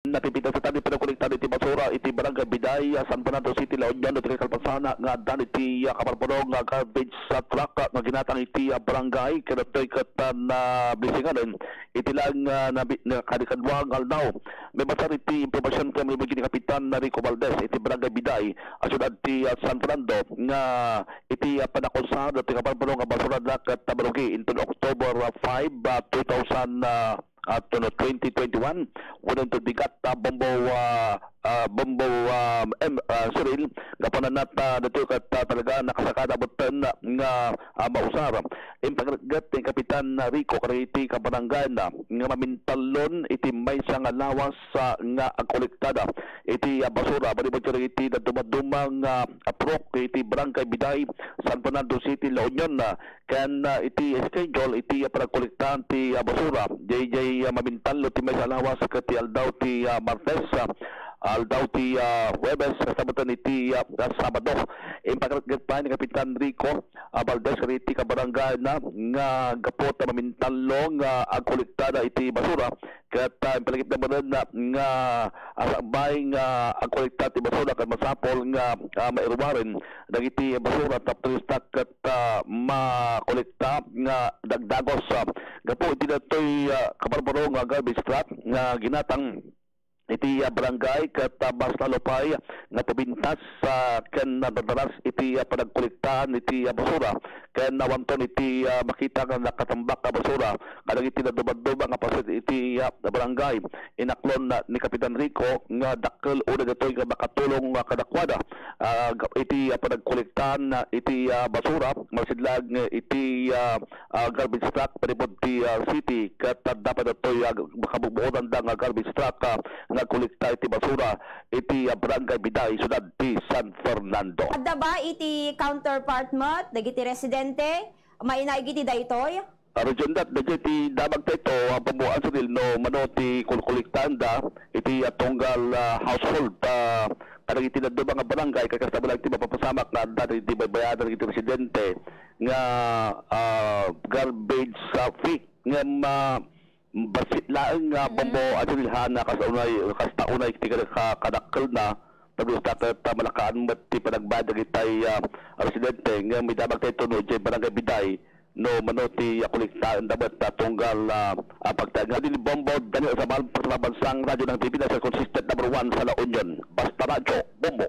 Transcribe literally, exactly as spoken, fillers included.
Napipintas iti panagkolekta iti basura iti Barangay Biday, ah, San Fernando City, La Union, iti kalpasan nga addan iti, ah, kaparpuro nga garbage, ah, truck, ah, nga ginatang iti, ah, barangay, kadagitoy ket, ah, nablisingan iti lang, ah, nabi-, na kadikadua nga aldaw. Maibasar iti impormasyon ken malibutgen ni Kapitan Rico Valdez iti Barangay Biday, ah, siudad ti, ah, San Fernando, nga iti, ah, panakusa dagiti kaparpuro nga basura da ket, ah, marugi inton October, ah, five, ah, two thousand, ah, at, ano, twenty twenty-one, wenno inton bigat, ah, bombo, ah, ah, bombo, ah, em, ah, sirin, gapu na nat-, ah, ditoy ket, ah, talaga nakasakada metten nga, ah, mausar. Impangregget ni Kapitan Rico kadagiti kabarangayan nga mamintallon iti maysa nga lawas, ah, nga agkolektada iti, ah, basura, manipud kadagiti dadduma-duma nga, ah, purok iti Barangay Biday, San Fernando City, La Union, ah, ken, ah, iti schedule iti, ah, panagkolekta ti, ah, basura. Daydiay, ah, mamintallon ti maysa a lawas ket ti aldaw ti, ah, Martes, ah, aldaw ti, ah, Huwebes, kasta metten iti, ah, ah, Sabado. Impangregget pay ni Kapitan Rico, ah, Valdez kadagiti kabarangayan nga gapu ta mamintallon nga agkolektada iti basura ket, ah, impalagipda metten nga, ah, sakbay nga agkolekta ti basura ket masapul nga, ah, mairuaren dagiti basura tapno kasta ket, ah, makolekta nga dagdagos, ah, gapu iti daytoy, ah, kaparpuro nga garbage truck nga ginatang iti, ah, barangay ket, ah, basta lupay nga pabintas, ah, ken nadadaras iti, ah, panagkolektaan iti, ah, basura ken awanton iti, ah, makita nga nakatambak a basura kadagiti dadduma-duma nga paset iti, ah, barangay. Inaklon, ah, ni Kapitan Rico nga dakkel unay daytoy nga makatulong, ah, kadakuada, ah, ga-, iti, ah, panagkolektaan, ah, iti, ah, basura, malsidlag nga iti, ah, ah, garbage truck manipud ti, ah, city, ket adda pay daytoy, ah, makabubukotanda nga garbage truck, ah, nga agkolekta iti basura iti, ah, Barangay Biday, siudad ti San Fernando. Adda ba iti counterpart met dagiti residente? Mainaig iti daytoy? Ah, Region Dat, daytoy ti damag ta ito, ah, Bombo Ansaril, no mano ti kolkolektaanda iti, ah, tunggal, ah, household, ah, kadagiti dadduma nga barangay, ket kasta met laeng ti mapapasamak nga adda dagiti baybayanan dagiti residente nga, ah, garbage, ah, fee. Ngem, ah, bassit laeng nga Mm. Bombo Ansaril, ha, na kasta unay, kasta unay ti kada-, ka-, kadakkelna, tapno kasta ket, ah, malakkaan met ti panagbayad dagiti, ah, residente. Ngem idamag ta ito no idiay Barangay Biday, no mano ti, ah, kolektaenda met, ah, tunggal, ah, ah, pagtaengan. Dili Bombo, Daniel Sabal, Pagsabansang, Radyo ng Pilipinas, consistent number one sa La Union. Basta Radyo, Bombo.